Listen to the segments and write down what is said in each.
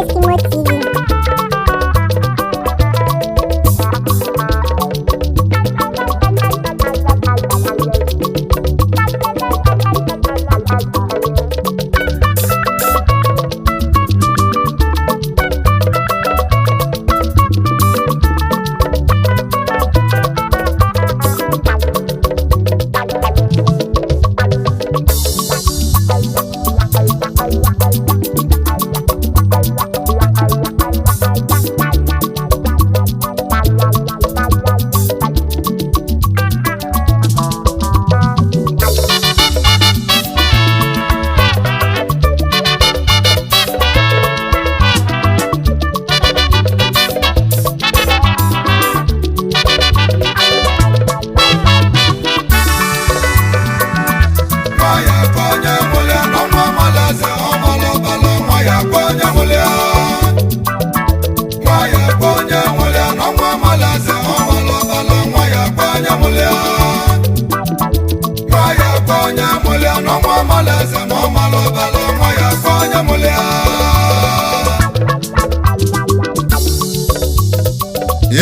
Eskimo TV.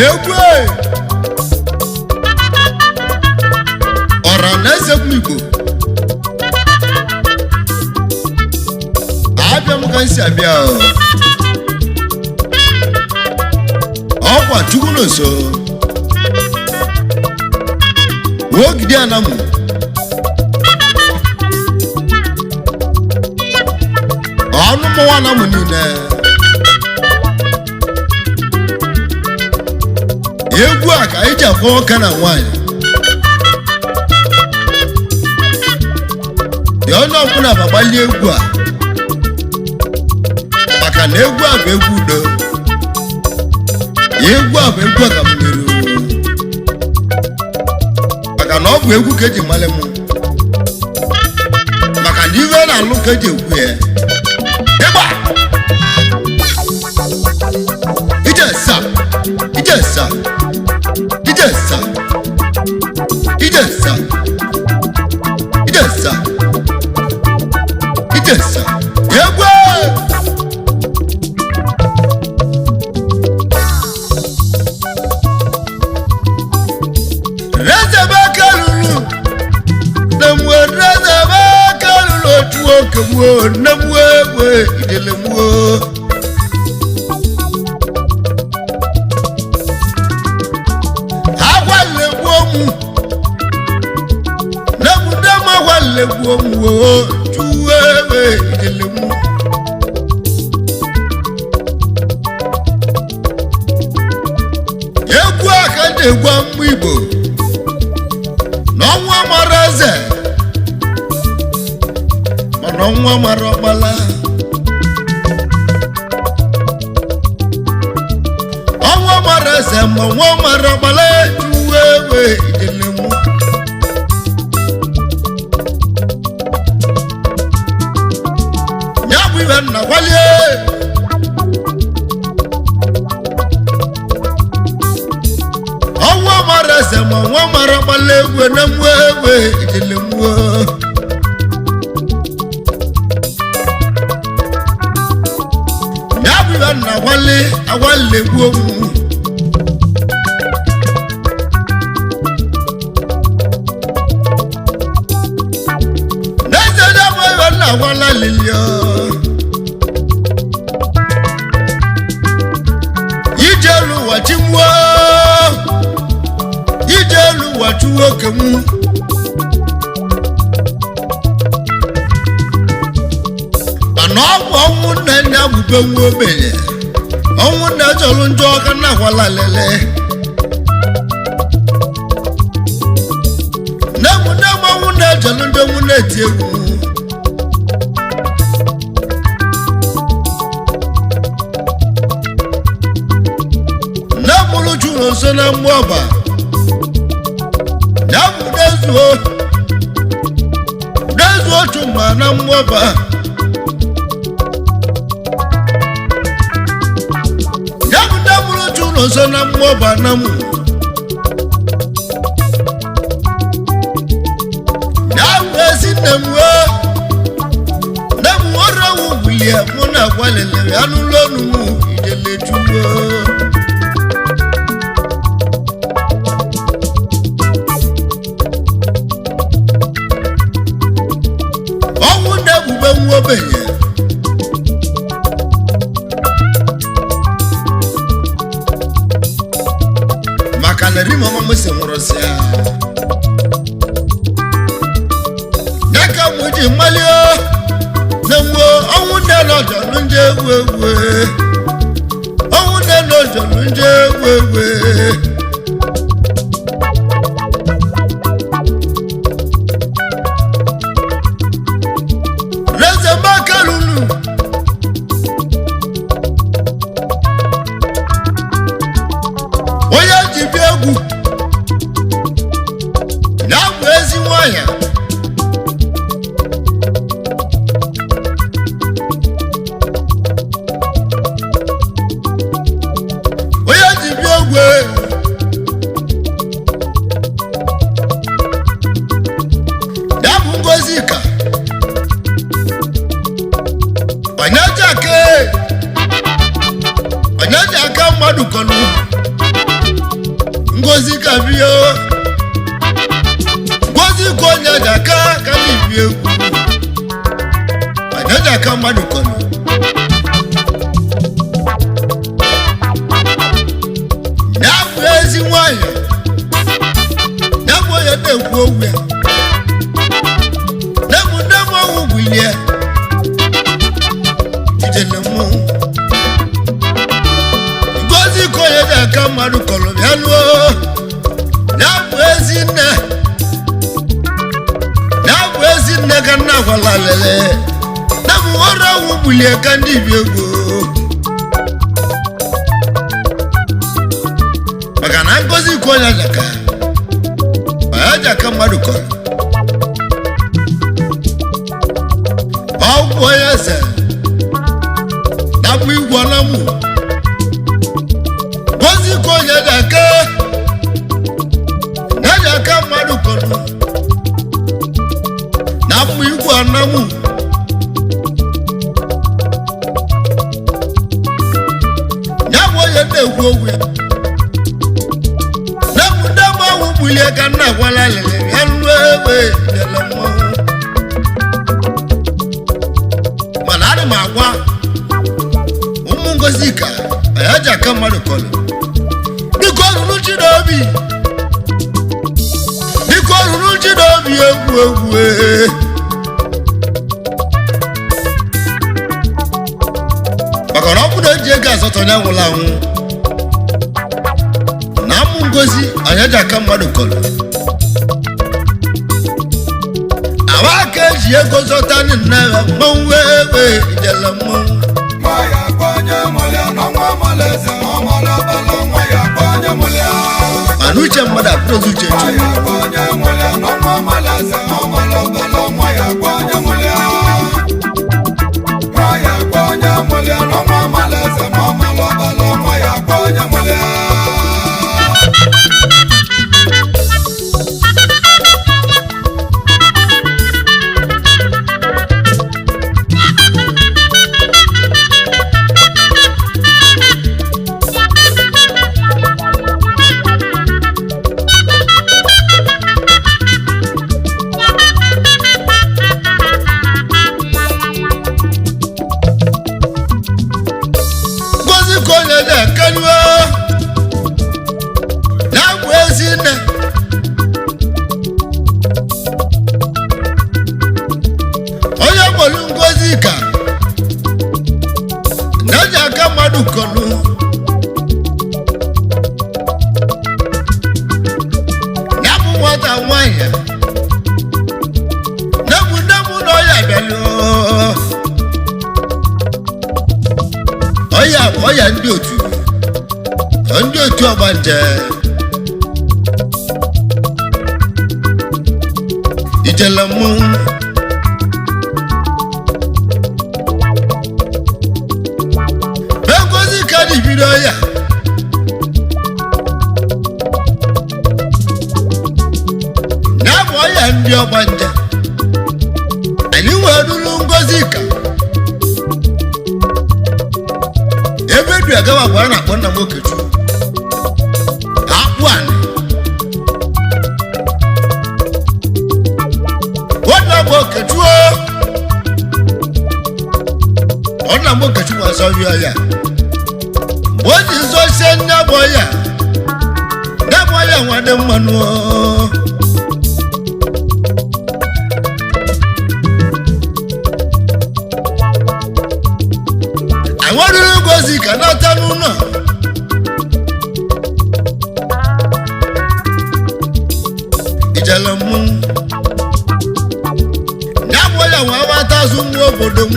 Egwu ọra na eze m Igbo, abịa m ka m si abịa o. Ọkwa Chukwu nọ nso ogidi anamụ ọnụ mmọnwụ anamụ niile. Egwu a ka anyị ji akpọ nwoke na nwaanyị dị onye ọbụla ma gbalie egwu a, maka na egwu a bụ egwu udo, egwu a bụ egwu agamniru, maka na ọ bụ egwu ka eji mmalị mụ, maka na iwe na-alụ ka eji ekwu ya. Ịgba ije sa ije sa ije sa ije sa ije sa ije sa egwu. Rezebe kalulu na mwe, rezebe kalulu otu oke mwe na mwe egbe idele mwe. Agwalegbuo mu na mu dem agwalegbuo mu o juwe egbe idele mu. Egwu a ka m na-egwu mmụ Igbo na ọnwa mara eze, mana ọnwa mara ọkpala. Ọnwa mara eze ma ọnwa mara ọkpala, juwe egbe idele mụ. Ya bụ ibe nna gwalie ọnwa mara eze ma ọnwa mara ọkpala, egwe na mwe egbe idele mwe. Ya bụ ibe nna gwali agwali egwu mụ. N'eze ya bụ ibe nna gwala lilio ije elu ụwa chimụọ, ije elu ụwa chụwa oke mụ. Mana ọ bụ ọnwụ nne ya bube nwa ogbenye, ọnwụ nne jọrọ njọ ọka na akwala lele. Nne m nne m ọnwụ nne jọrọ njọ mụ na-eti egwu. Nne mụrụ jụrụ nso na mmụọ ọba ya bụ dezuo dezuo chuma na mmụọ ọba ya bụ nne mụrụ jụrụ nso na mmụọ ọba na mụ ya bụ ezi nne m wee nne m ọrụ ewu bulie mụ. na-agwa lelere anụ ụlọ ọnụ m ijele chukwu. Ọnwụ na-egbube nwa ogbenye maka na rim ọma m si nwụrụsịa ya ka m ji mmalie na mgbe ọnwụ nne n'ọjọlụ ndị egwu egwu, ọnwụ nne n'ọjọlụ ndị egwu egwu. Reze makalulu onye ji bịa egwu ya bụ ezi nwanyị. Onye ji bịa egwu ya bụ Ngozi ka onye ji aka, onye ji aka mmadụ kọnụ. Ngozi ka bịa, Ngozi ka onye ji aka ka ndị bịa egwu, onye ji aka mmadụ kọnụ. Ya bụ ezi nwanyị, ya bụ onye na-ekwu okwu ya. Nne m, nne m, ọnwụ bụ ihe ijele mmọnwụ. Ngozi ka onye ji aka mmadụ kọrọ bịa lụọ. Ya bụ ezi nne, ya bụ ezi nne ka nna gwala lele. Nne m, ọrụ ọnwụ bulie ka ndị bi egwu maka na Ngozi ka onye ji aka, onye ji aka mmadụ kọrọ. Ọ bụ onye eze na-abụ igwe ọnamụ. Ngozi ka onye ji aka, ya ji aka mmadụ kọrọ na-abụ igwe ọnamụ. Ya bụ onye na-ekwu okwu ya. Nne m, nne m, ọnwụ gbulie ka nna gwala lele ya nrụ egbe lele mmọnwụ. Mana ana m agwa ụmụ Ngozi ka ya ji aka mmadụ kọrọ, biko ruru Chidobi, biko ruru Chidobi egwu egwu ee. Maka na ọ bụrụ na eji ego asatọ onye nwụrụ anwụ na amụ Ngozi onye ji aka mmadụ kọrọ awa aka eji ego zọta nne mmanwụ egbe ijele mmanwụ. Nwa ya gbanye mụlịa na nwa malaeze ọmala bala, nwa ya gbanye mụlịa. Mana uche mmadụ abụrụzi uche Nwa Chukwu. ya gbanye mụlịa na nwa malaeze ọmala bala, nwa ya gbanye mụlịa. Nwa ya gbanye mụlịa na nwa malaeze ọmala bala, nwa ya gbanye mụlịa. Ngozi ka onye na-ekenuo ya bụ ezi nne. Onye gbolu Ngozi ka na-eji aka mmadụ kọnụ ya bụ nwata nwanyị. Nne m, nne m, na ọya bịalụ ọya bụ ọya ndị otu, ndị otu ọgbanje ijele mmọnwụ. Be Ngozi ka dị bido ọya ya bụ ọya ndị ọgbanje. Anyị nwere ruru Ngozi ka Ebu agawa bụ a na-akpọ nna m Okechukwu akpụ anị nna m Okechukwu nna m Okechukwu azọrọ ya mgbe o ji nzọsie nne bụ ya nne bụ ya nwadị mmanụ. Enweriri ngozi ka nata n'ụlọ ijele mụ ya bụ ya nwa agbata azụ nwa obodo m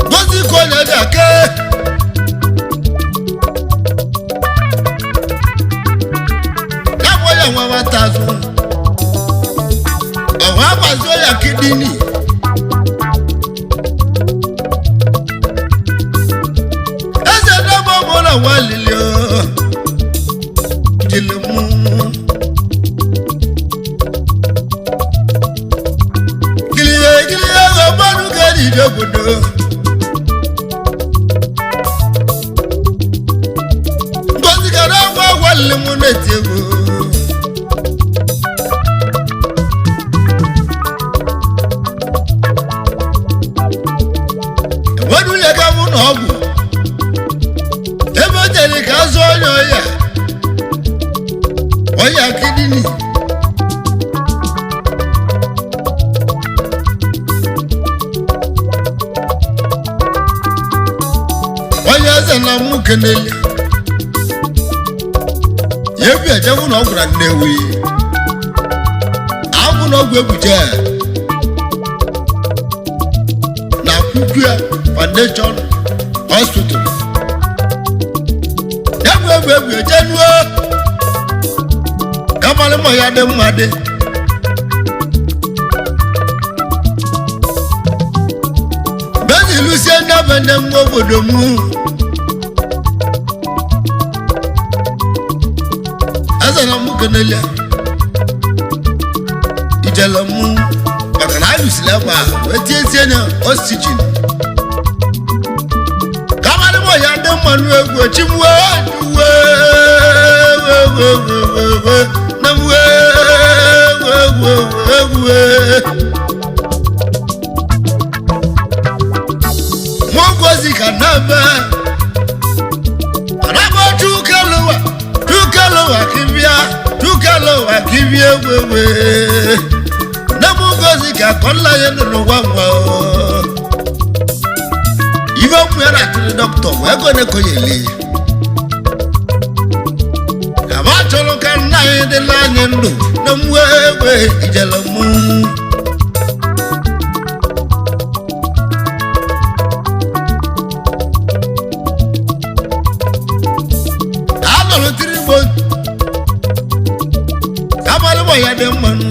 ngozi ka onye dị ake ya bụ ya nwa agbata azụ ọnwa agbazi ya kidini. Eze ndebe ọbụla nwa lili jili mụ gilie gilie ọgbọnụ ga-erije obodo ngozi gara ngwa gwa lili mụ na-eti egwu. Enwere ụlọ ga mụ na ọgwụ ebe o jere ka azụ onye ọya ọya kidini. Onye eze na mụ kenele ya ebi ejewu na ọgwụra Nnewi agwụ na ọgwụ ebuje na Kwukwu Foundation Hospital egwu egwu egwu ejenuo kamalị mma ya dị mma dị bezi lusie ndị be ndị mma obodo m eze na mụ kenelia ijele mụ maka na alụsiri ebe a wee tie tie nya oxygen kamalị mma ya dị mma nụ egwu chimwe uwe na mwe egwu egwu nwogozi ka na-eme anagba chukeluwa chukeluwa kibia chukeluwa kibia egwu egwu na m ngozi ka akọla ya nọ n'ụwa nwa ibe ụmụ ya na-atụrụ dọkịta bụ ego na-ekonyeli aba chọrọ ka nna anyị dịla anyị ndụ na mwe egbe ijele mụ anọrọ tiri gbo abalị mọ ya dị mmanụ.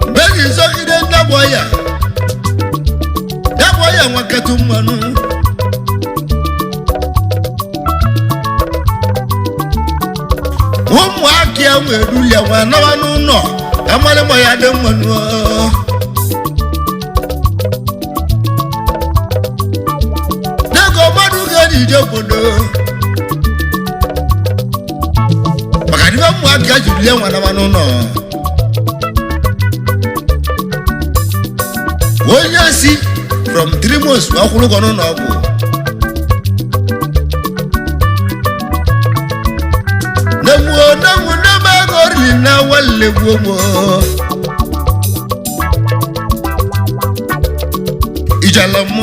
Mgbe eji nzọgide ndagbo ya ndagbo ya nwaketụ mmanụ ụmụaka ya nwere ulie nwa nawa n'ụlọ amalị mọ ya dị mmanụ. N'ego mmadụ ga-eji obodo maka na ibe ụmụaka ji ulie nwa nawa n'ụlọ onye si from 3 months wee kwụrụ ụgwọ n'ụlọ ọgwụ nemu nemu nemu ego riri na nwanne gbuo m ijala m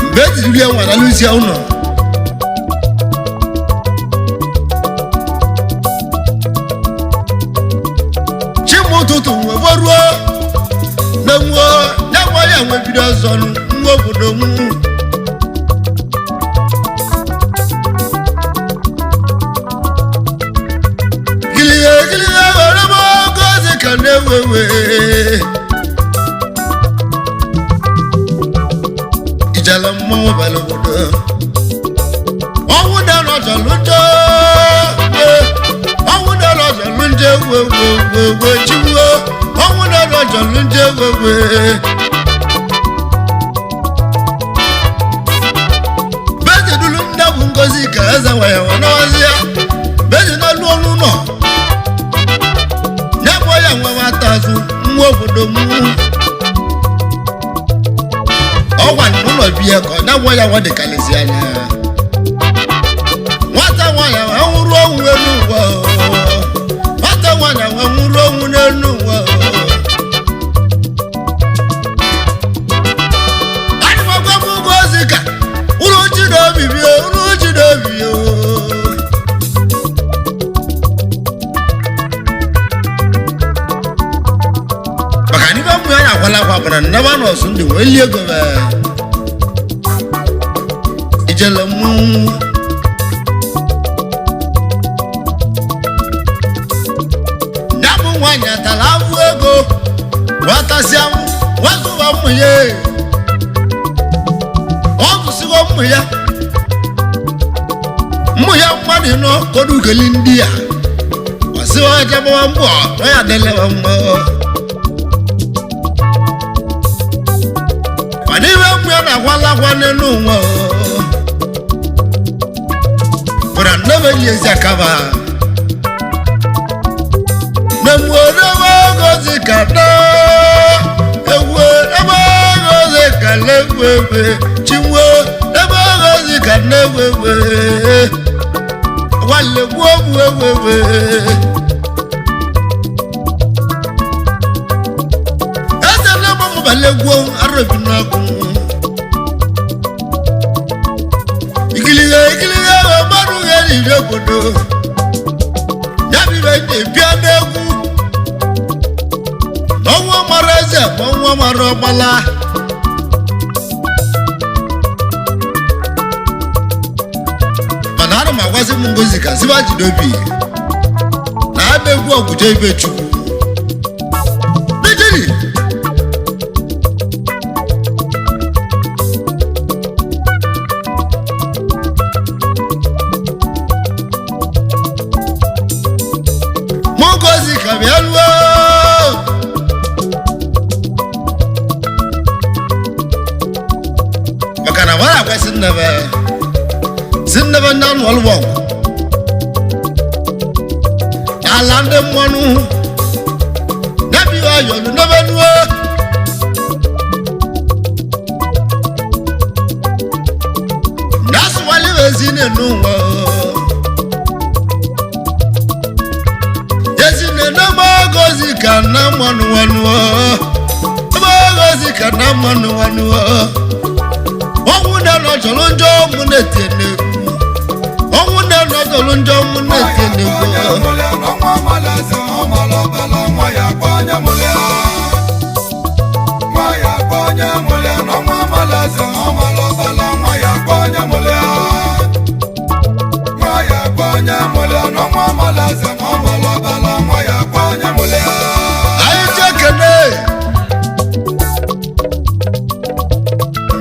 mgbe ejiri ya nwara lụzie ụlọ chimụtụtụ wee ruo na nwuo ya nwa ya nwebido ọzọ nwa obodo m gilie gilie were m oge ka na-ewewe ijele mmọnwụ bara obodo ọnwụ na nọjọlụ njọ ọnwụ egwu egwu egwu egwu chigbuo ọnwụ nne na ọjọlụ njọ egwu egwu. Bezi dulu ndị bụ Ngozi ka eze nwere n'ọzi ya bezi n'elu ọnụ ụlọ ya bụ ya nwe nwata azụ nwa obodo m ọgwa n'ụlọ biya ka ọ na-agwọ ya nwa dịkarịsị anya nwata nwaanyị wee nwụrụ ọnwụ n'elu ụwa nwata nwaanyị wee nwụrụ ọnwụ n'elu ụwa. Ana m agwa m Ngozi ka ụlọ ji na obi bie ụlọ ji na obi o. Maka n'ime mmụ ya na-akwala akwa bụ na nnaba nọọsụ ndị wee lie ego be ijele mmọnwụ ya bụ nwaanyị atara abụ ego nwatasịa nwazụwa mmụ ya ọ zụsigo mmụ ya mmụ ya mmadụ nọ kodugeli ndị a ọsịwa jebawa mbọ ọ ya adịlewa mma. Mana iwe mmụ ya na-akwala akwa n'elu ụwa bụra nnebe ezi akaba na Ngozi ka na egwu ebe Ngozi ka na-egwu egwe chinwe ebe Ngozi ka na-egwu egwe nwanne gbuo ogwu egwu egwe eze nne m mụbala egwu arọbi n'ọkụ ikilihe ikilihe mmadụ ihe n'iri obodo ya bụ ibe na-ebia n'egwu n'ọnwa mara eze ma ọnwa mara ọgbala mana ana m agwazi m Ngozi ka ziba jide obi na aba egwu ọgwụje ibe chukwu Nijiri mụ Ngozi ka bịa lụọ maka na mara akwasị nnebe si nnebe ndị anụ ọlụ ọgwụ ala ndị mmanụ nyebi ayọlụ nnebe nuo na-asụwali ezi na-enu nwa ezi na-ene Ngozi ka na mmanụ nwanụ Ngozi ka na mmanụ nwanụ ọnwụ nne nọ jọrọ njọ mụ na-eti n'egwu ọnwụ nne nọ jọrọ njọ mụ na-eti n'egwu. Ọnwa mara eze ọmara ọbara nwa ya gba onye mụrụ ya nwa ya gba onye mụrụ ya n'ọnwa mara eze ọmara ọbara nwa ya gba onye mụrụ ya nwa ya gba onye mụrụ ya n'ọnwa mara eze ọmara ọbara nwa ya gba onye mụrụ ya. Anyị ji ekene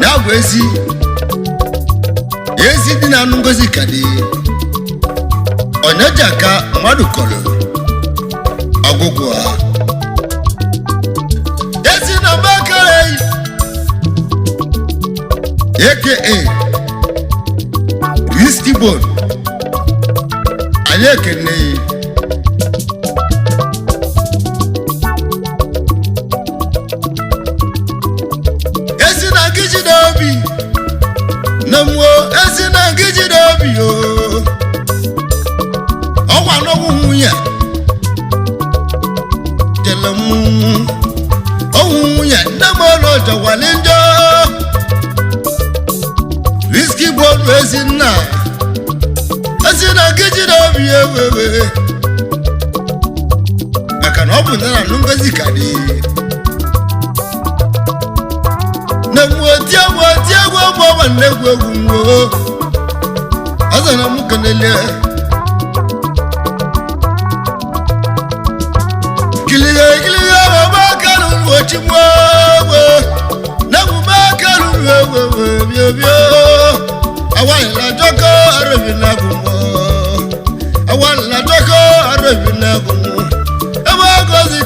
ya bụ ezi ezi dị na anụ Ngozi ka dị onye ji aka mmadụ kọrọ ọgwụgwụ a ezi na mbakere aka Risky Bone anyị ekene. Ezi na gị jide obi na mmụọ ezi na gị jide obi o ọgwa n'ọgwụ nwunye jele mmụọ ọnwụ nwunye nne m ọnụ jọwali njọ Risky Bone ezi nna ezi na gị jide obi ewewe maka na ọ bụ nne na anụ Ngozi ka dị na mgbe oti egwu oti egwu egwu ọgba nne egwu egwu mgbo azara m kenele kilihe kilihe ọba kalụrụ ochi mgbe na emume kalụrụ egwu egwu bio bio awanyela jọkọ arobi na agụmọ awanyela jọkọ arobi na agụmọ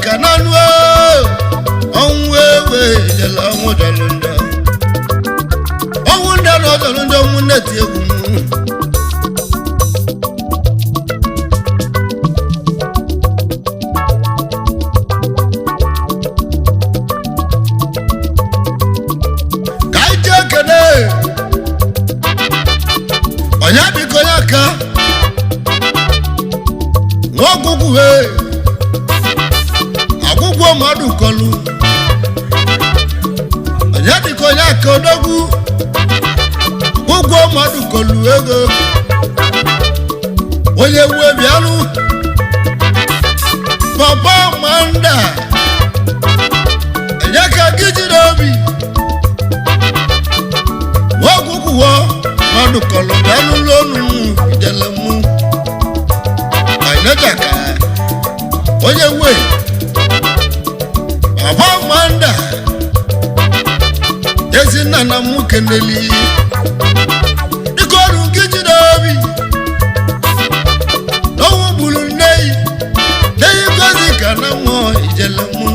ka n'anụ ọnwụ ewe ijele ọnwụ jọrọ njọ ọnwụ ndị na ọjọrọ njọ ọnwụ na-eti egwu m. Ka anyị jee kene onye dịka onye aka nwa ọgwụgwụ wee ọgwụgwọ mmadụ kọlu onye dịka onye aka odogwu ụgwọ mmadụ kọlu ego onye wee bịanụ papa manda onye ka gị jiri obi ọgwụgwọ mmadụ kọlu bịanụ lónù ijele mụ onye onye wee baba manda ezinna na mụ keneli dịka ọrụ nke jide obi n'ọnwụ gburu nne yi nne yi gozi ka na mmụọ ijele mụ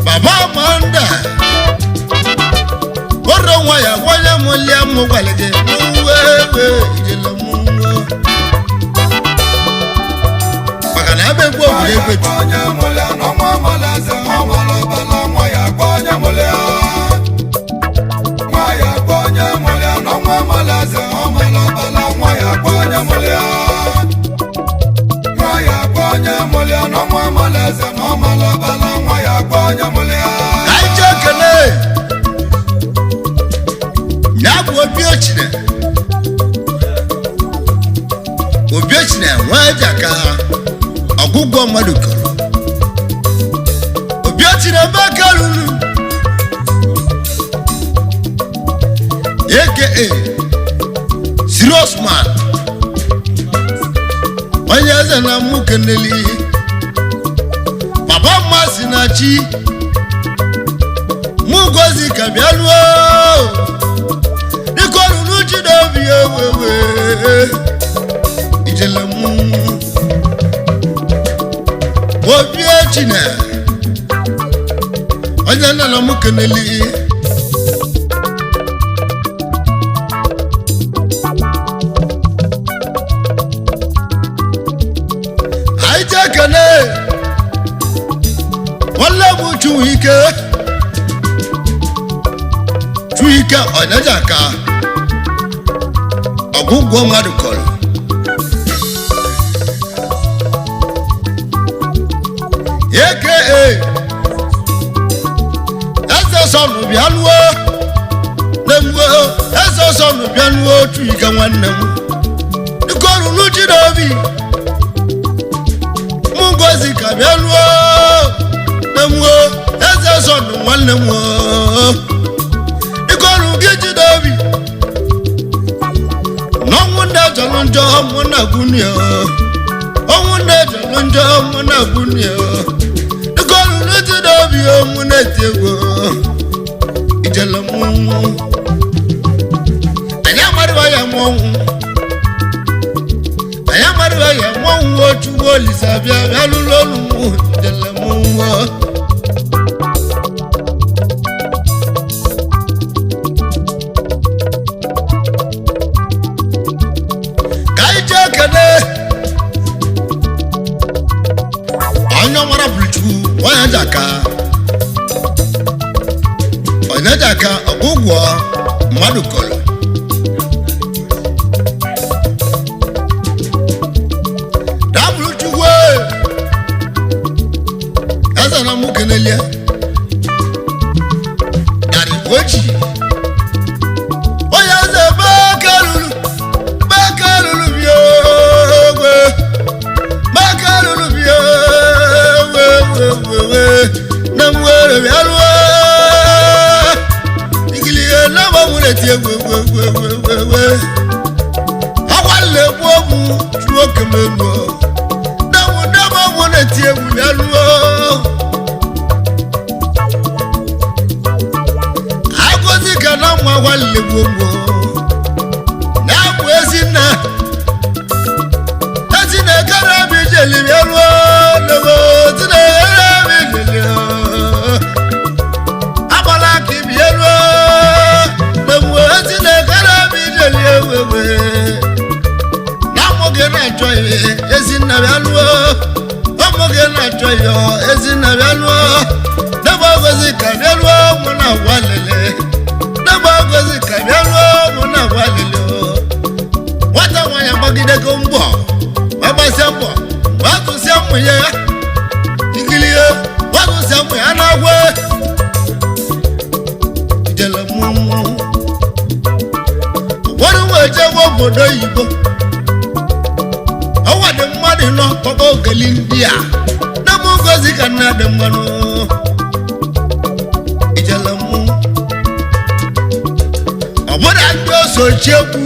baba manda ọrụ nwa ya gwanye m lia mụ gwara gị n'uwe ewe ijele mụ maka na ebe egwu obodo egwetu onye mụlịa n'ọnwa malaeze ọmala ọbala nwa ya gwa onye mụlịa nwa ya gwa onye mụlịa n'ọnwa malaeze ọmala ọbala nwa ya gwa onye mụlịa nwa ya gwa onye mụlịa n'ọnwa malaeze ọmala ọbala nwa ya gwa onye mụlịa. Ka anyị jee kelee ya bụ obi ochine obi ochine nwee jaka ọgwụgwọ mmadụ kọrọ obi ochine ebe aka ruru aka serious man onye eze na mụ keneli papa mma si na chi mụ gozi ka bịa luo dịka ọrụrụ ji n'obi ewewe ijele mụ obi echine onye nna na mụ keneli anyị jee kene nwanne m Chukwuike Chukwuike Onyejaka ọgwụgwọ mmadụ kọrọ aka eze sọnụ bịa lụọ na-emue eze sọnụ bịa lụọ Chukwuike nwanne m dịka ọrụrụ ji n'obi mụ ngozi ka bịa lụọ na-emue eze sọnụ nwanne m oo. Dịka ọrụ gị jide obi n'ọnwụ ndị jọrọ njọ mụ na gwunye ọnwụ ndị jọrọ njọ mụ na gwunye dịka ọrụ gị jide obi mụ na-eti egwu ijele mụ anyị amarịwa ya mụ ọnwụ anyị amarịwa ya mụ ọnwụ Chukwu Olise bịa bịa lụrụ ọrụ mụ ijele mụ nwa. Ka anyị jee kene onye ọmara bụrụ Chukwu onye jaka ọgwụgwọ mmadụ kọrọ dabụrụ Chukwu eze na mụ kenelie narị oji onye eze ebe ruru Makaruru bi ogwe, makaruru bi ogwe ogwe, na m were bịa ruo. Igilige na m nwere ti egwu egwu egwu egwu egwu egwu. Akwa nle gbuo mụ chuo kemelu. Na m na m nwere ti egwu bịa ruo. Agọzi ka na m akwa nle gbuo mụ. Na-abụ ezinna ezinna gara m ijeli bịa ruo. na-achọ ihe ezinna bịa lụọ ụmụ gị na-achọ ihe ezinna bịa lụọ debe ogozi ka bịa lụọ mụ na agwa lele debe ogozi ka bịa lụọ mụ na agwa lele nwata nwaanyị agbagidego mbọ gbasịa mbọ gbatụsịa mmụ ya ikilie gbatụsịa mmụ ya na-agwa ijele mmụọ ụfọdụ wee jebe obodo oyibo ọnwa dị mmadụ nọ kpọkọ ogeli ndị a na mụ ngozi ka nna dị mmanụ ijele mmụ ọbụna ndị osochiekwu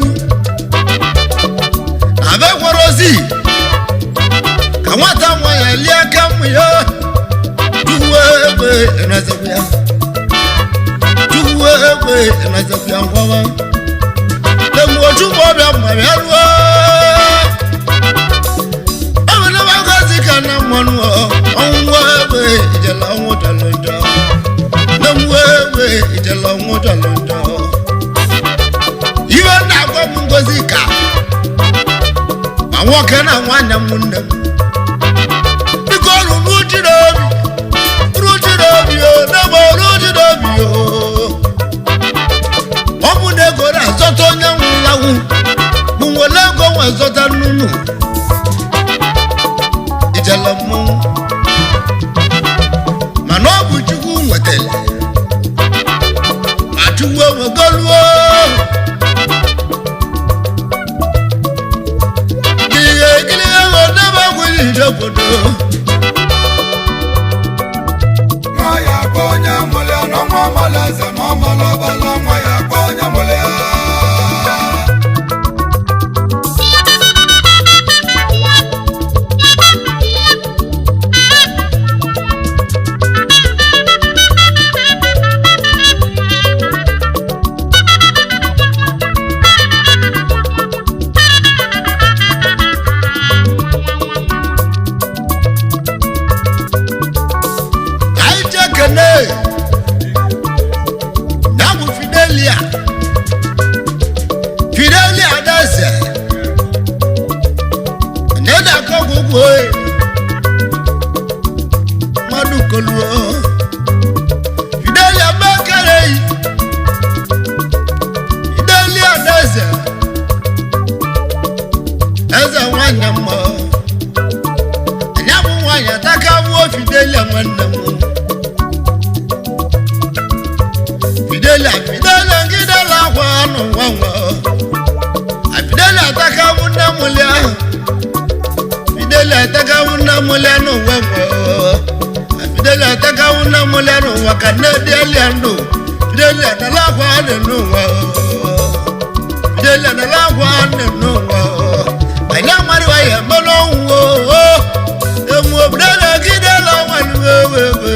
abịa gwara ozi ka nwata nwa ya lie aka mmụ ya tuwu egbe ịnazekwu ya tuwu egbe ịnazekwu ya ngwawa lemgbe ọbịa ma bịa ruo ewelebe ngozi ka na mmanụ ọnwụ egbe ijele ọnwụ jọrọ njọ lemgbe egbe ijele ọnwụ jọrọ njọ iwe na-agwa m ngozi ka ma nwoke na nwaanyị m nne m dịka ọrụ n'uchi n'obi ruchi n'obi o n'egbe ruchi n'obi o ọ bụ na ego na-azọta onye nwụlanwụ bụ nwere ego nwe zọta nnụnụ ijele mmọnwụ mana ọ bụ chukwu nwetara ma chukwu enwegoluo gilige gilige odebe gwụrụ ije obodo Nwa ya kpọọ onye mụrụ ya na nwa mara eze ma ọ mara ọbara nwa ya kpọọ onye mụrụ ya. Ka anyị jee kene ya bụ Fidelia Fidelia Adaeze nye na-akọ ọgwụ ụgwọ mmadụ koluo Fidelia mekereyi Fidelia Adaeze eze nwanyị mma anya bụ nwanyị ataka gbuo Fidelia nwanne m Fidelia Fidelia ngidela akwa n'ụwa nwa Fidelia ataka mụ nne m lia Fidelia ataka mụ nne m lia n'ụwa nwa Fidelia ataka mụ nne m lia n'ụwa ka nne dị elia ndụ Fidelia nala akwa dị n'ụwa Fidelia nala akwa dị n'ụwa anyị amarịwa ya eme n'ọnwụ emu Fidelia gidela nwanne wewewe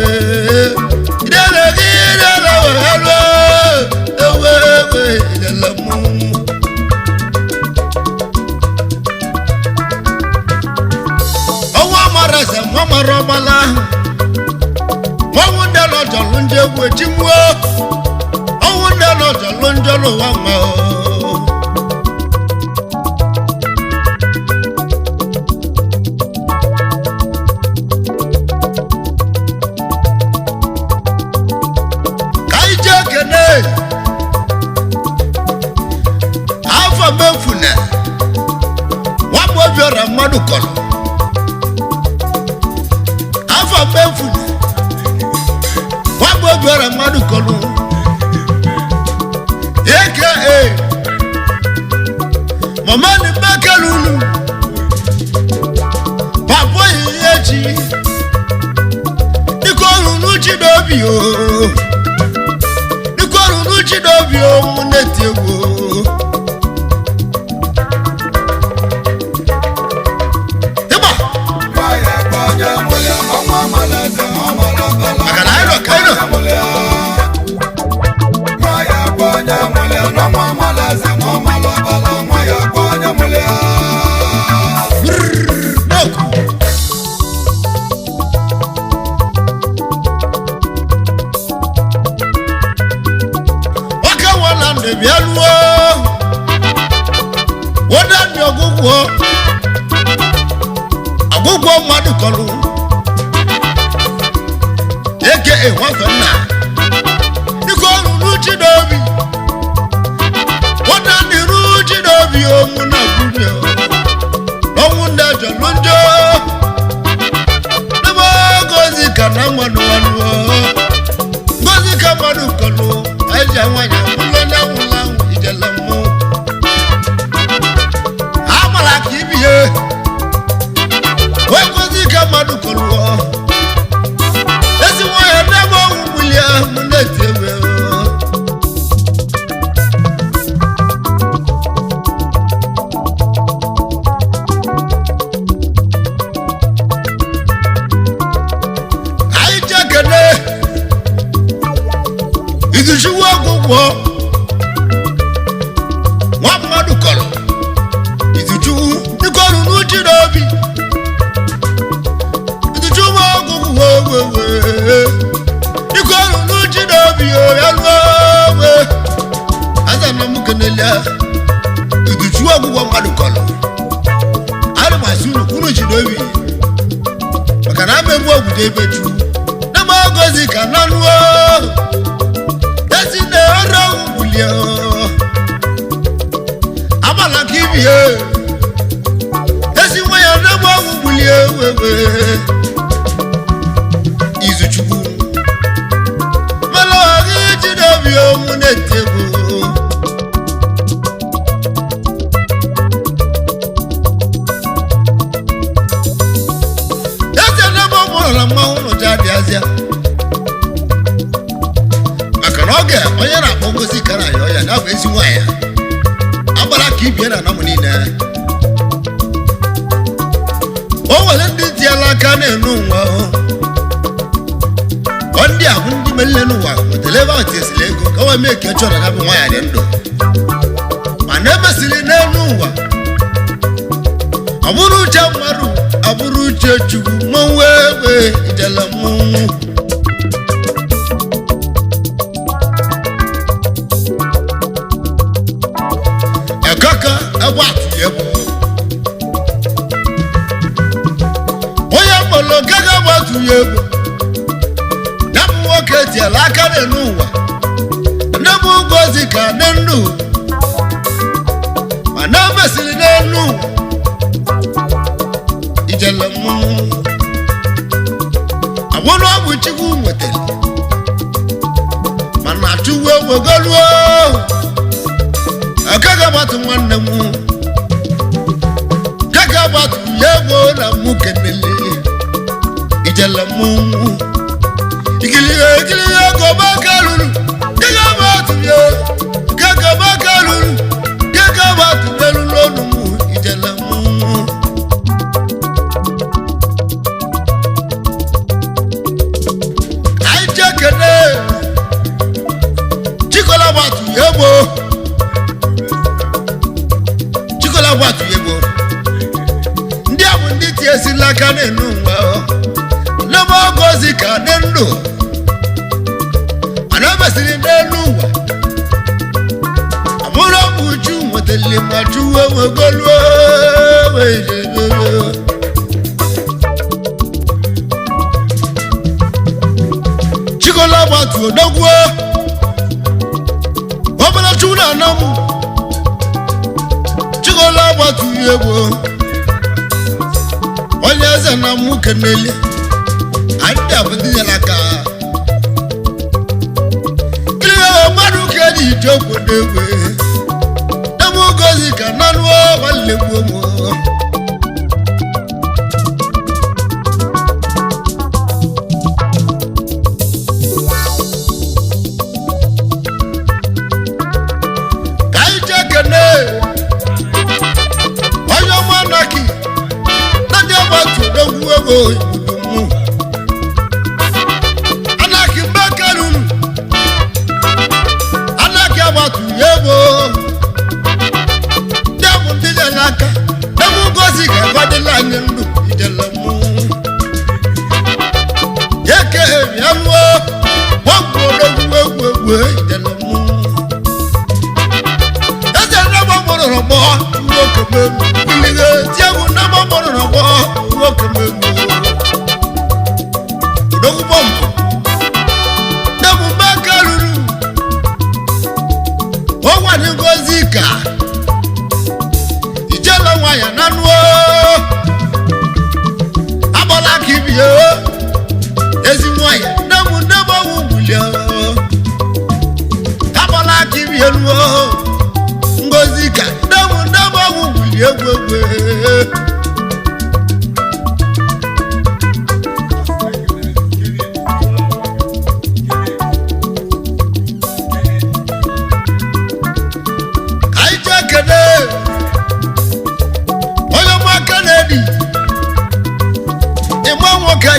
Fidelia gidela wewe ewewe idela mụ ọnwa mara eze nwa mara ọgbala nwanwụ ndị lọjọlụ ndị egwu echimụọ ọnwụ ndị lọjọlụ ndị n'ụwa nwa ka anyị jee kene afọ mefune nwabụ obiọra mmadụ kọrọ afọ mefune nwabụ obiọra mmadụ kọrọ aka mama ni mekele unu papa oyiye echi dịka ọrụ n'uchi n'obi o dịka ọrụ n'uchi n'obi o mụ na-eti egwu o. Ịgba Nwa ya kpọọ onye mụrụ ya na nwa mara eze ma ọ mara ọbara maka na anyị nọ ka anyị nọ nwa ya kpọọ onye mụrụ ya na nwa mara eze ma ọ mara ọbara nwa ya kpọọ onye mụrụ ya. Look. Nwoke nwela ndụ bịa lụọ Ọgwụgwọ mmadụ kọrọ eke nwafe nna dịka ọrụrụ Chidobi nwata dịrụ Chidobi onwụ na gwunye ọnwụ ndị jọlụ njọ n'ebe ngozi ka na mmadụ nwanụ ngozi ka mmadụ kọlụ aja nwanyị ụlọ na nwụla anwụ ijele mmụọ amara ka ibie wee ngozi ka mmadụ kọlụ ezi nwanyị n'ebe ọnwụ bulie mụ na-eti egbe. Anyị jekene izuchiwu ọgwụgwọ nwa mmadụ kọrọ izuchiwu dịka ọrụrụ uchi n'obi izuchiwu ọgwụgwọ wewe dịka ọrụrụ uchi n'obi ya ruo we aza na m kenelia izuchiwu ọgwụgwọ mmadụ kọrọ ana m asị unu kwuru chi n'obi maka na ama egbu ogwude ebe chukwu na ma gozi ka na nụọ ezi na ọrụ ọgwụ bulie agbala ka ibie ezi nwa ya na gba ọgwụ bulie wewe izuchukwu mana ọghị Chidobi ọnwụ na-eti egwu. Eze n'ebe ọ mụrụ na mmanwụ nụcha adịazịa maka na oge onye na-akpọ ngozi kara ya ọya na bụ ezi nwaanyị agbara ka ibie na anamụ niile o nwere ndị tiela aka na-enu nwa ọ ndị a bụ ndị melile n'ụwa wetara ebe ahụ tiesiri ego ka o wee mee ka chọrọ na bụ nwaanyị dị ndụ mana emesiri n'elu ụwa ọ bụrụ uche mmadụ ọ bụrụ uche chukwu mmanwụ egbe ijele mmanwụ. Ekeke egbe atụ ya egwu onye mkpọrọ okeke egbe atụ ya egwu ya bụ nwoke tiela aka n'elu ụwa nne m ngozi ka dị ndụ mana emesiri n'elu ụwa ijele mmanwụ abụrụ ọ bụ chukwu nwetara mana chukwu ewegoluo agaghị agbatu nwanne m gaghị agbatu ya ego na mụ kenele ijele mmanwụ ikilihe ikilihe ego baka luru gaghị agbatu ya gaghị agbaka luru gaghị agbatu n'elu n'ọnụ mụ ijele mmanwụ. Anyị jekene chikola gbatu egbo chikola gbatu egbo ndị a bụ ndị tiesila aka na-enu nwa n'ebe ogozi ka dị ndụ mana emesiri n'elu ụwa amụrụ ọbụ uchu nwetali ma chuwe wegoluo wee chikola gbatu odogwu obere chu na anam chikola gbatu egbo onye eze na mụ kenele anyị abụdị ya n'aka kiri mmadụ ka eji ije obodo egwe ebe ogozi ka nanụọ nwanne gbuo mụ. Ka anyị jee kene onye ọma naki na ndị agbatu odogwu ego igbudu mụ anaki mbekeruru anaki agbatu ya ego ndị bụ ndị dị n'aka ebe ngozi ga-agwadịla anyị ndụ ijele mụ ya ke bịa lụọ gbọgwụ odogwu egwu egwu ijele mụ eze nnagba mụrụ rọgbọ nwoke melu ilighe tie bụ nnagba mụrụ rọgbọ nwoke melu.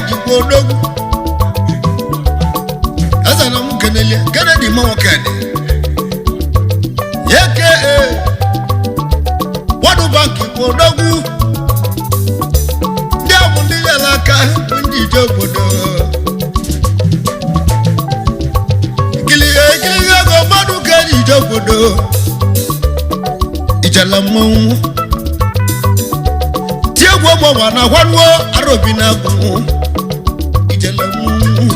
dịkwa odogwu eze na m kenelie Kennedy ma nwoke dị aka World Bank bụ odogwu ndị ahụ ndị nyere aka bụ ndị ije obodo ikili ego mmadụ ka eji ije obodo ijele mmanwụ tie egwu ọgbọgba na gwanuo arobi na agwụ ijele mmanwụ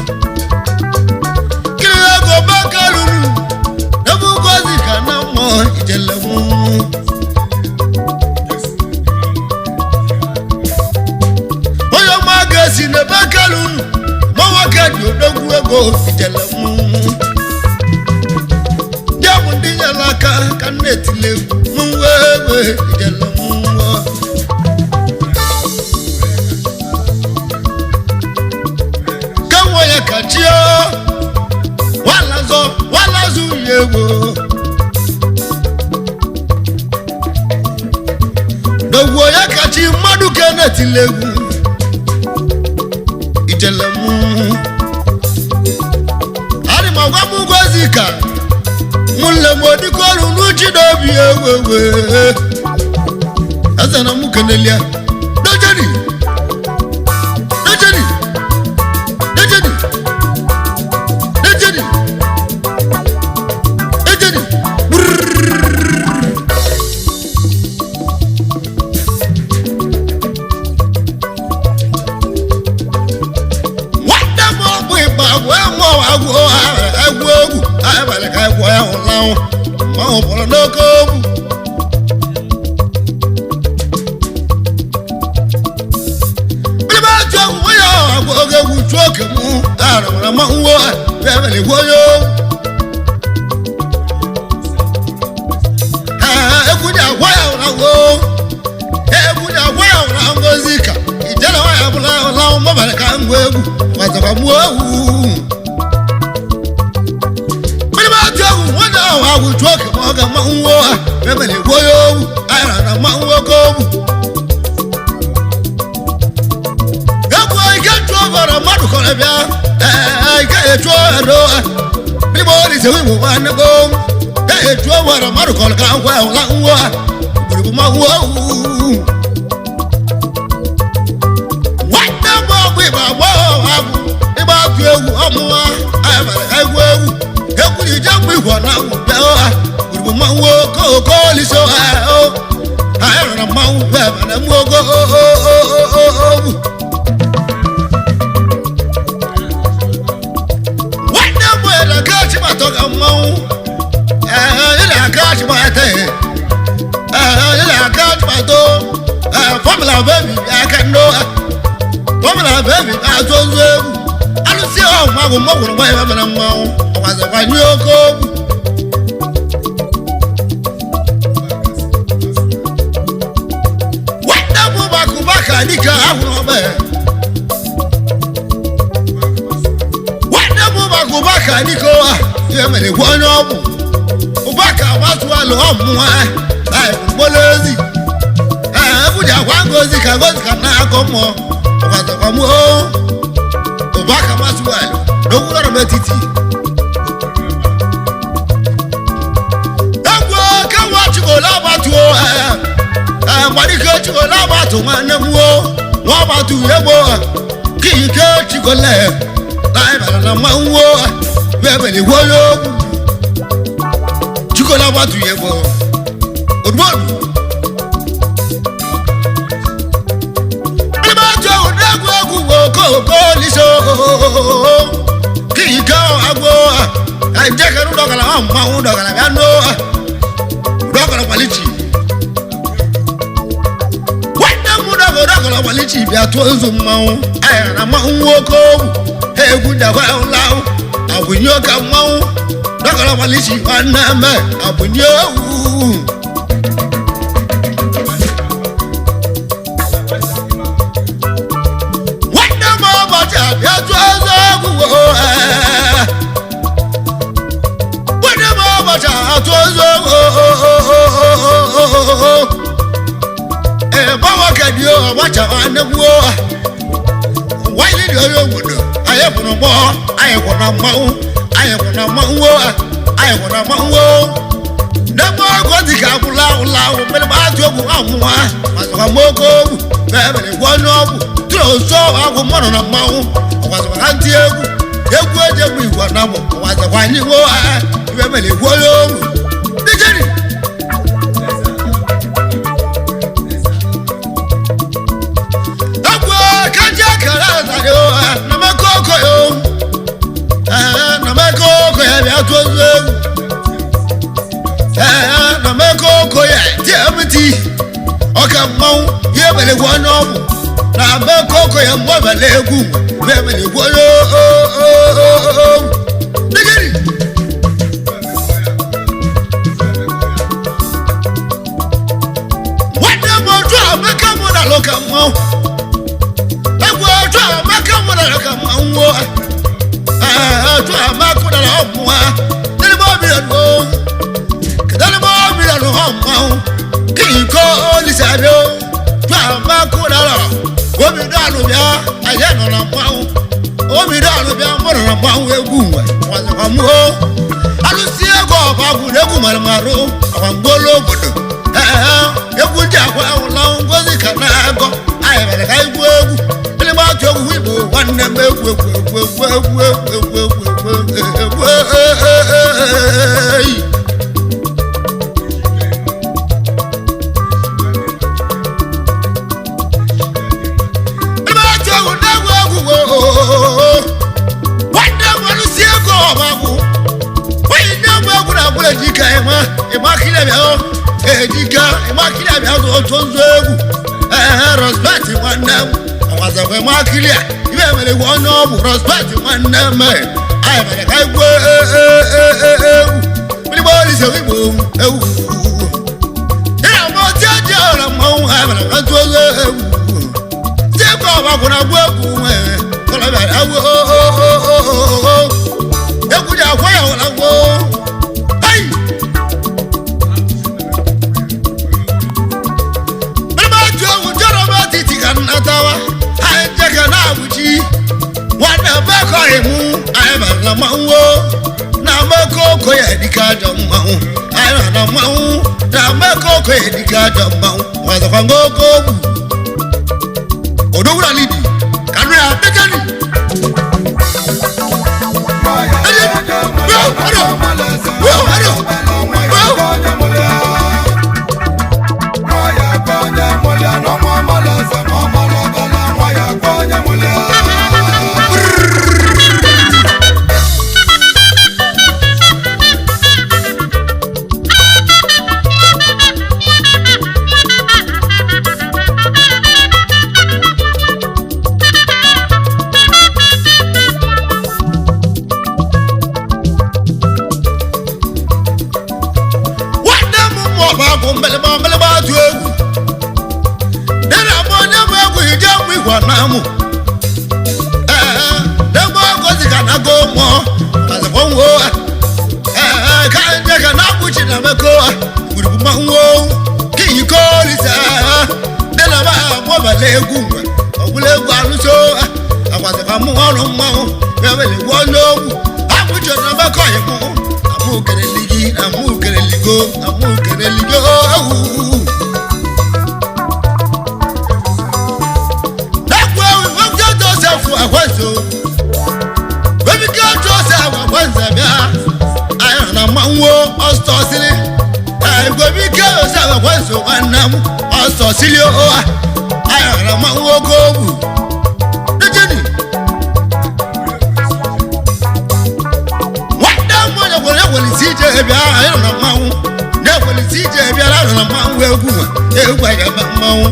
kiri ego baka ruru ebe ugozi ka na mmụọ ijele mmanwụ onye ọma ga-esi n'ebe aka ruru ma nwoke dị odogwu ego ijele mmanwụ ndị ahụ ndị nyere aka ka m na-etile egwu mmanwụ egbe ijele mmanwụ ka nwa ya ka chie walazọ walazụ ya egbo dogwuo ya kachi mmadụ ka na-etile egwu ijele mmanwụ adị m agwa m ngozi ka nwanne m odikoru n'uchi n'obi ewewe eze na mụ kenelia dojeni dojeni dojeni dojeni dojeni brrrr. Nwanne m ọgbụ ịgba wee mụọ agwụ egwu egwu abalị ka egwu ya hụlanwụ mmanwụ pụrụ n'oke ogwu mmiri atụ egwu onye ahụ agwụ oge egwu chụọ oke mụ aramara mmanwụ ebele gwu onye ogwu egwu ji agwa ya ụra egwu ji agwa ya ụra ngozi ka ijele nwaanyị abụla ụla mgbabalị ka ngwa egwu gbazakwa gbuo ewu mmiri atụ egwu nwanne ahụ agwụ chụọ oke ma ọ ga mmanwụ nwo ha ebele gbuo ya owu anyara na mmanwụ oke ogwu egwu ike chụọ gọrọ mmadụ kọrọ bịa ee ike echụọ ero bíbọ olùsè wíwò wà nígbó ẹ echụọ gọrọ mmadụ kọrọ ka ngwa ụla nwa gbùrùgbù ma wụọ owu nwanne m ọgbụ ịgba agbọghọ agwụ ịgba atụ egwu ọmụwa amara egwu egwu egwu ije mgbe igwe na agwụ bịa ha gbùrùgbù mmanwụ oko oko olise ha o ha rụrụ mmanwụ bịa mana mụ ogo ogwu nwanne m nwere aka achịmatọ ka mmanwụ ee ị na-aka achịmatọ ee ị na-aka achịmatọ ee fọmụla bebi aka nnọ fọmụla bebi azụ ozu egwu alụsị ahụ magụ mgbagwụrụ nwa ya mere mmanwụ ọgbazakwanye oke ogwu nwanne m bakụba ka dịka ahụrụ ọgba ya nwanne m ụbaka ụbaka dịka ụwa ihe mere gwa onye ọgwụ ụbaka gbatụalụ ọmụnwa mgbolo ozi ee ebuji agwa ngozi ka ngozi ka na-akọ mmụọ ọgbatakwa mụọ ụbaka gbatụalụ n'okwu nọrọ m etiti egwu kenwa chigolo agbatuo ee mgbarike chigolo agbatu nwanne m o nwa agbatu egbo kike chigole na na mmanwụ bebele gwolo chigolo agbatu egbo odugbodu ẹnìbàjọ́ òdẹ́gbẹ́ egwu kókó liso kìkì agbo àìjẹ́kẹ̀rú dọ̀kàlà wọn mmanwụ dọ̀kàlà bíá nù dọ̀kàlà kwalichi nwanne m dọkàlà dọkàlà kwalichi bịa tụọ nzu mmanwụ ayara na mmanwụ nwoke ogwu egwu dakwa ụlahụ abụnye ọka mmanwụ dọkàlà kwalichi nwanne m abụnye owu nwanne m ụbọchị abịa tụọ ọzọ egwu nwanne m ụbọchị atụ ọzọ egwu ee gbanwoke dị ọgbacha nwanne m wanyị dị n'ọgbọ anyị kwụ na mmanwụ anyị kwụ na mmanwụ anyị kwụ na mmanwụ n'ebe ọgụ dị ka agwụla agwụla agwụ mmiri atụ egwu amụwa mazụkwa m oke ogwu emere gwa onye ọgwụ tụrụ osu agwụ mmadụ na mmanwụ ọkwazịkwa ka ntị egwu egwu eji egwu igwe na mụ ọkwazịkwa anyị nwe ibe mere gwa onye ogwu dijeri egwu kaji akara azara na maka ọkọ ya na maka ọkọ ya bịa tụọ ozu egwu na maka ọkọ ya tmt ọka mmanwụ ihe mere gwa onye ọgwụ na maka ọkọ ya mgbe ọbala egwu mgbe mere gwa onye ogwu digiri nwanne m otu amaka mụ na alụ ka mmanwụ egwu otu amaka mụ na alụ ka mmanwụ otu amaka mụ na alụ ọmụwa n'ime obi ya nụ kedụ obi ya nụ ọmụwa kí nǹkan olùsàbí ó tó àmàkùnrin omi dànù bíà ayé nọ̀nà mọ́wó omi dànù bíà mọ̀nà mọ́wó egwu wẹ̀ wọ́n mú ó alùsí egwu ọ̀bà gwùrù egwu màrìmàrú àwọn gbóló gbòdò egwu ndị àgwà awụla ngozi ka na-agọ anyị mere ka egwu egwu ndị gba atụ egwu igbo nwanne m egwu egwu egwu egwu egwu egwu egwu egwu egwu egwu. Nwanne m alụsị ego ọbagwụ nwanyị nne m egwu na agwụla ejika ịma ịmakịrị bịa ejika ịmakịrị bịa otu nzu egwu ee rọspekt nwanne m ọgbazakwa ịmakịrị a ibe mere gwa onye ọ bụ rọspekt nwanne m anyị mere ka egwu egwu mmiri olise igbo egwu ịna mgbe otu eji ọra mmanwụ ha mere ka ntụ ozu egwu tí egwu ọbagwụ na agwụ egwu nwere egwu ji akwa ya wụla gwoo hai mmadụ egwu jọrọ m etiti ka nnatawa anyị njeka na-abụchi nwanne mmekọghị mụ anyị bara na mmanwụ na mmekọ oko ya dịka ajọ mmanwụ anyị bara na mmanwụ na mmekọ oko ya dịka ajọ mmanwụ ọzọkwa ngogo ogwu odowura lidi kanu ya dejani. Nwanne m mmụọ bụ agụ mgbịlịgba mgbịlịgba atụ egwu dịna m onye bụ egwu ije mụ igwe na mụ ee n'egbe ọgọzi ka na go mmụọ mazikwa nwo ee ka nje ka na akpụchi na meko gburugburu mmanwụ ka iko olise dịna m amụbala egwu mgbe ọgwụla egwu alụso akwazikwa mụ ọrụ mmanwụ ya mere egwu onye ogwu akpụchi na meko ịmụ amụkereligi amụkereligo amụkereligo ewu Nakwe webike Joseph Akwanso webike Joseph Akwanso bịa anyị na mmanwụ ọsọ sịrị webike Joseph Akwanso nwanne m ọsọ sịrị o anyị na mmanwụ oke ogwu dejeni nwanne m onye gwere ewelisi ije bịa anyị nọ na mmanwụ na-ewelisi ije bịa anyị nọ na mmanwụ egwu nwa egwu anyị ama mmanwụ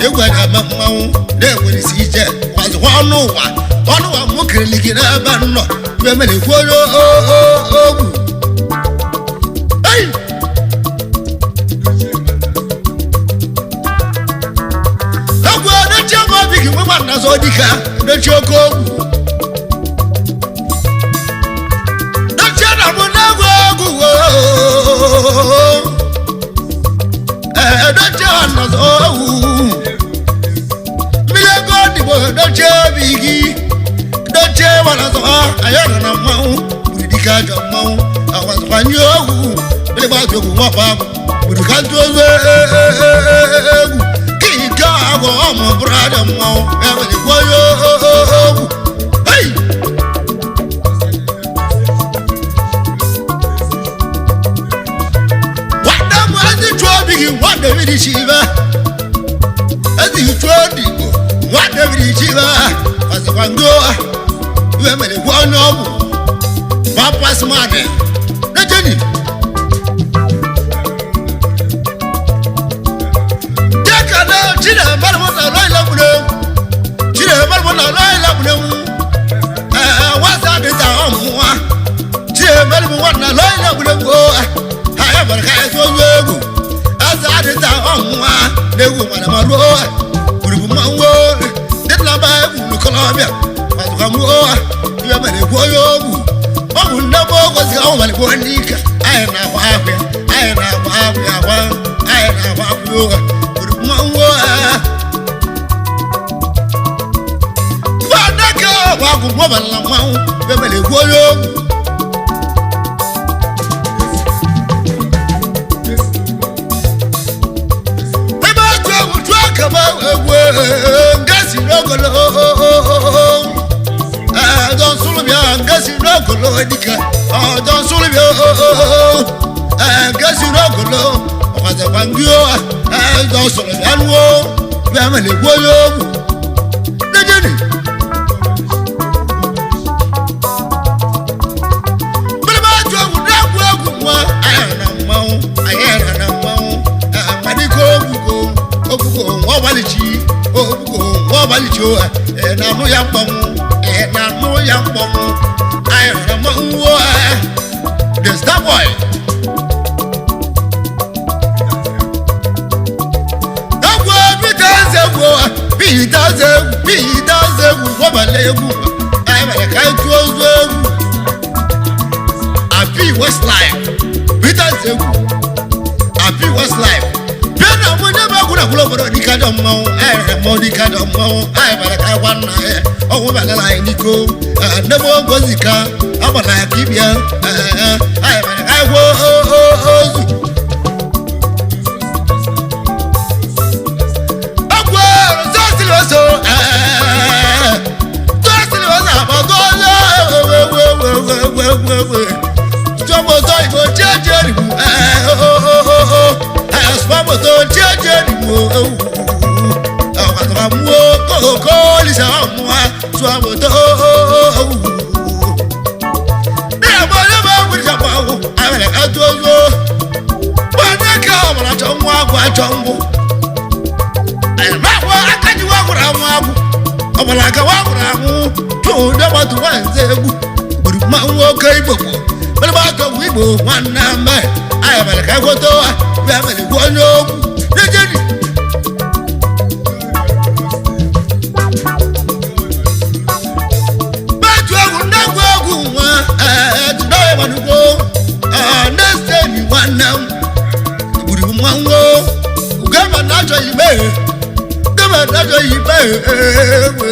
egwu anyị ama mmanwụ na-ewelisi ije gwazikwa ọnụ ụwa ọnụ ụwa mụ kirili gị n'ebe m nọ mgbe mere ekwu onye ogwu ei egwu edochie m obi gị nwekwa nnazọ dịka edochie oke ogwu dochie na mụ na-egwu egwu edochie nnazọ owu mmiri ego dịbò dochie obi gị dochie chie gbara zọba anyị nọ na mmanwụ gburu dike ajọ mmanwụ akwazịkwanye ogwu gbịrịgba egwu nwakwa agwụ gburu ka ntụ ozu egwu ka ike agwọ ọmụ bụrụ ajọ mmanwụ ya nwere onye ogwu. Hey! Nwanne m ezi chụọ obi gị nwa David chibe ezi chụọ ndị Igbo nwa David chibe ọzọkwa ndị iwe mere gwa onye ọgwụ papas mmadụ nejeni dịka na chinemere mụ na lọịla gburu egwu chinemere mụ na lọịla gburu egwu ee nwata dịta ọmụnwa chinemere mụ nwanna lọịla gburu egwu ha ya gwara ka anyị tụọ egwu eze adịta ọnwụnwa na-egwu mara ma ruo gburugburu mmanwụ dị na ba egwu n'ikolobịa mazụka mụọ ibe mere egwu onye ogwu ọ bụ nne m ogozi ọ nwere gbuo ndị ike anyị na-agba akwụ anyị na-agba akwụ agwa anyị na-agba akwụ ụgha gburugburu mmanwụ Adaka ọgwụ mọbala mmanwụ ibe mere egwu onye ogwu. Ebe otu egwu tụọ kama egwu ngasi n'ogolo ọdọ nsụlụbịa ngasi n'ogolo dịka ọdọ nsụlụbịa ngasi n'ogolo ọkwazakwa ndị ọdọ nsụlụbịa nụọ bịa mere egwu onye ogwu dejeni. Bẹ́ẹ̀ bá tún egwu n'egwu egwu nwa anyị na mmanwụ anyị na mmanwụ amadike obugo obugo nwa ọgbalichi obugo nwa ọgbalichi o ẹ na-anụ ya mkpọnwụ ẹ na-anụ ya mkpọnwụ anyị na mmanwụ o the star boy. Egwu Peter eze egwu Peter eze egwu Peter eze egwu nwabala egwu anyị mere ka anyị tụọ ozu egwu Abi Westlife Peter eze egwu Abi Westlife bịa na mụ nye m egwu na gwụrụ obodo dịka ajọ mmanwụ anyị rere mmọnwụ dịka ajọ mmanwụ anyị bara ka gwa nna ya ọnwụ balala anyị n'iko nne m ngozi ka agbara ya ka ibia anyị bara ka gwa ozu egwu sọsịrị oso sọsịrị oso akpọgo egwu sọmọtọ igbo chieche rigbu sọmọtọ chieche rigbu ọkàtàmúwo kókó lisa ọmụwa sọmọtọ ní àbọ̀ ní bá wuli sọmọ ọwụ abẹ́rẹ́ ká tó so wọ́n ní ká ọmọlá tó ń wá àgọ́ àtọ́ ń bọ̀ ẹ̀rọ akájí wá gwụrụ anwụ agwụ ọbara aka wá gwụrụ anwụ tụụ dọgbatụ nwanze egwu gburu mmanwụ oke igbo gboo mere atọ bụ igbo nwanne mme anyị mere ka ekweta ya mere gwu onye okwu n'ejeri. Bẹ́ẹ̀tù egwu ndegwu egwu nwa tụdọghị gbanugbo na-eseni nwanne m gburu mmanwụ ugema na-achọghị mee gama na-achọghị mee egwe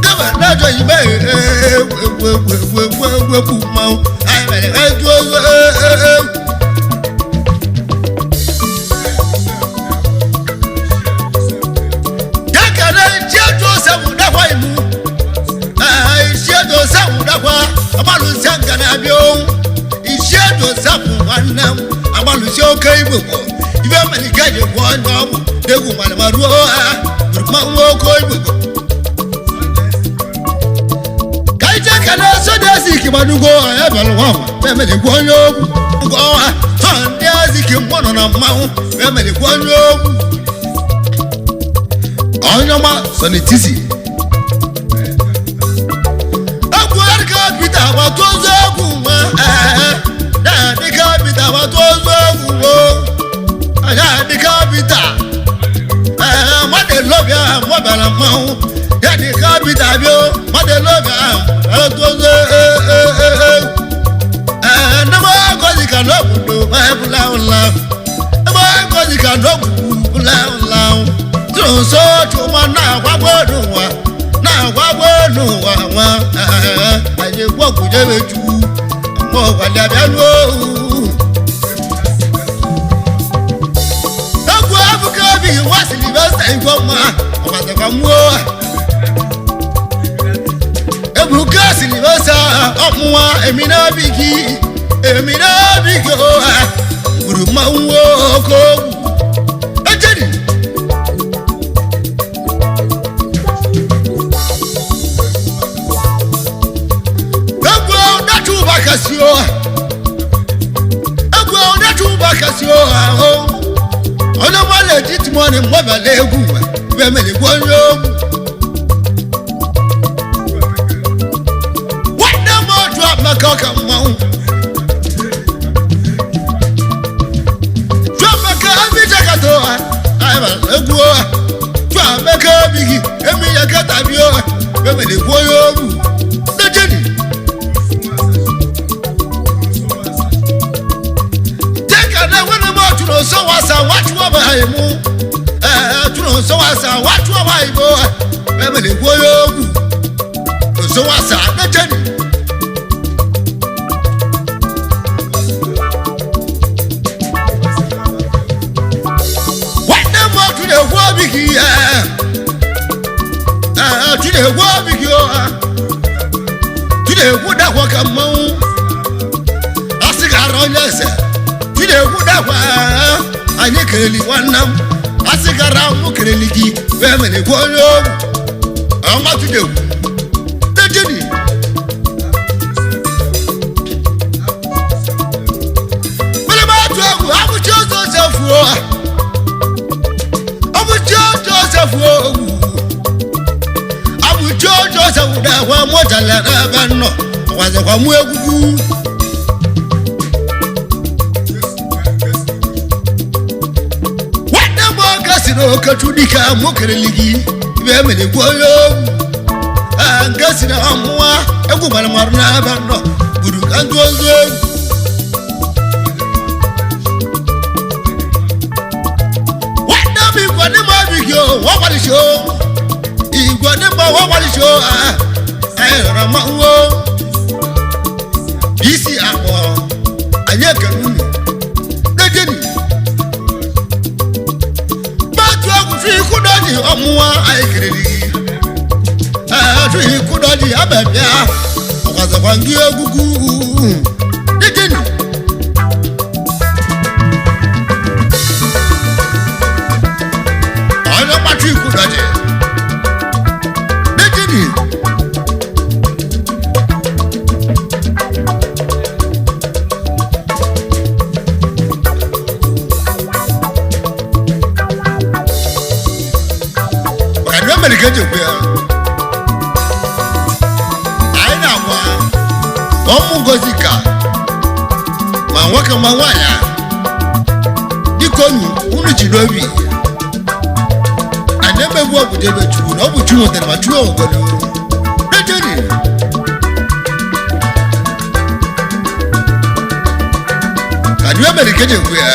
gama na-achọghị mee egwe egwe egwe egwe egwe bụ mmanwụ anyị mere ka etu ozu egwu. Yakana iṣẹ́ tó sẹ́wọ̀n dákwa ìmú iṣẹ́ tó sẹ́wọ̀n dákwa abalùsẹ́ nkànnà bí ohun iṣẹ́ tó sẹ́wọ̀n nwanne m abalùsẹ́ oke igbo gbọ́ ife mẹ́lìkẹ́ jẹ gwọ́ ọnyọ ọmụ degwu malimaruo ha mmanwụ oke igbo gbọ́. Ka ije kana sọdị eziki gbadugo ya bịara nwa nwa emere gwa onye okwu ngwa ọnwa sọndị eziki mmụọ nọ na mmanwụ emere gwa onye okwu onye ọma sọnitisi egwu adịka Peter agbata ozu egwu nwa adịka Peter agbata ozu egwu nwa adịka Peter mmadụ elobịa mụbara mmanwụ ya dịka Peter bịa mmadụ elobịa agbata ozu egwu nne m agọzi ka n'obodo ebula ụla ebe agọzi ka n'obodo bula ụla tụrụ nso chụma na-agwagbo n'ụwa na-agwagbo n'ụwa nwa. Anyị egwu ọgwụjebe chukwu ma ọgwalịa bịa nuo egwu abụka obi nwa Silvesta igwe mma ọgbazakwa mmụọ Ebuka Silvesta ọmụwa eminabigi eminabigi oha gburu mmanwụ oke ogwu ejeri. Egwu ọdachi ụba kasị oha, egwu ọdachi ụba kasị oha ahụ onye ọgbala eji timoni mgbabala egwu nwe ibe mere egwu onye ogwu. Nwanne m otu amaka ọka mmanwụ Chuamaka ebijakata ọha anyị bara egwu ọha. Chuamaka ebighị emijakata bi ọha ibe mere egwu onye ogwu dejeni. Dịka na enwere m otu na nso wasa wachuo m ha emu ee tụrụ nso wasa wachuo m ha igbo emere egwu onye ogwu nso wasa dejeni. Nwanne m otu na-egwu obi gị ee ee otu na-egwu obi gị ọha tu na-egwu dakwa ka mmanwụ asị ga-ara onye eze tu na-egwu dakwa. Anyị kereli nwanne m asị gara mụ kereli gị wee mere egwu onye ogwu ọnwa tu na-egwu dejeni. Mere m atụ egwu abụchi ụzọ sefuo, abụchi ụzọ sefuo ogwu, abụchi ụzọ sefu dakwa mụtala n'ebe nnọ ọkwazikwa mụ egwugwu. Nwanne m oge si na okechu dike mụ kereli gị ibe emere gwu onye ogwu. Ee nke si na ọmụwa egwu gbara marụ n'ebe nnọ gburu ka ndụ ozu egwu. Nwanne m igwe ndị ma obi gị o wagbalịchi o, igwe ndị ma wagbalịchi o. Anyị rọrọ mmanwụ isi akpọ anyị ekele unu dejeni. Mmadụ egwu fi ikwu dọji ọmụwa anyị keriri gị ee fi ikwu dọji abịabịa ọkwazakwa ngị egwugwu dejeni. Onye mgbachi ikwu dọji dejeni. Maka na o mere ka eji ekwu ya anyị na-agwa ụmụ Ngozi ka ma nwoke ma nwaanyị a, dịka onu unu ji n'obi anyị emegbu obodo ebe Chukwu na ọ bụ Chukwu nwetara ma Chukwu ogodo rejeri. Ka ndị o mere ka eji ekwu ya.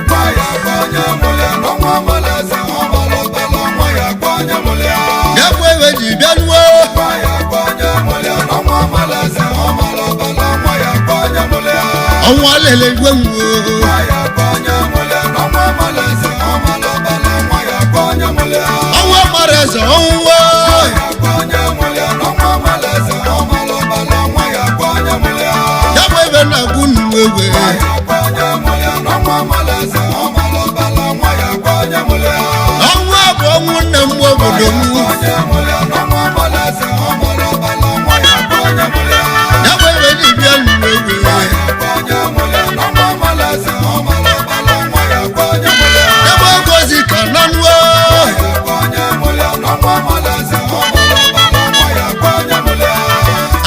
Nwa ya gba onye mụrụ ya n'ọnwa mara eze, ọ mara ọbara nwa ya gba onye mụrụ ya. Ya bụ ebe ji bịa nuo. Nwa ya gba onye mụrụ ya n'ọnwa mara eze, ọ mara ọbara nwa ya gba onye mụrụ ya. Ọnwa lele igwe nwuo. Nwa ya gba onye mụrụ ya n'ọnwa mara eze, ọ mara ọbara nwa ya gba onye mụrụ ya. Ọnwa mara eze ọnwụwa. Nwa ya gba onye mụrụ ya n'ọnwa mara eze, ọ mara ọbara nwa ya gba onye mụrụ ya. Ya bụ ebe na-agwụ nnu egwe. Nwa ya gba onye mụrụ ya n'ọnwa mara eze, ọ mara ọbara nwa ya gba onye mụrụ ya. Ọnwa bụ ọnwụ nne m obodo m. Onye mụrụ ya n'ọnwa mara eze, ọ mara ọbara nwa ya gba onye mụrụ ya. Ya bụ ebe ji bịa nnu egwe. Onye mụrụ ya n'ọnwa mara eze, ọ mara ọbara nwa ya gba onye mụrụ ya. Ya bụ Ngozi ka na nuo. Onye mụrụ ya n'ọnwa mara eze, ọ mara ọbara nwa ya gba onye mụrụ ya.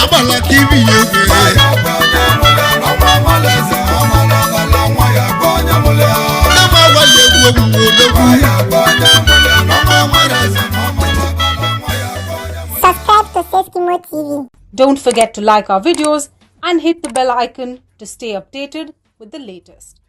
Agbala ka ibi ya egwe. Onye mụrụ ya n'ọnwa mara eze, ọ mara ọbara nwa ya gba onye mụrụ ya. Nne m agwala egwu ogwu odogwu. Onye mụrụ ya n'ọnwa mara eze, ọ mara ọbara nwa ya gba onye mụrụ ya. Subscribe to Safety Mo TV. Don't forget to like our videos and hit the bell icon to stay updated with the latest.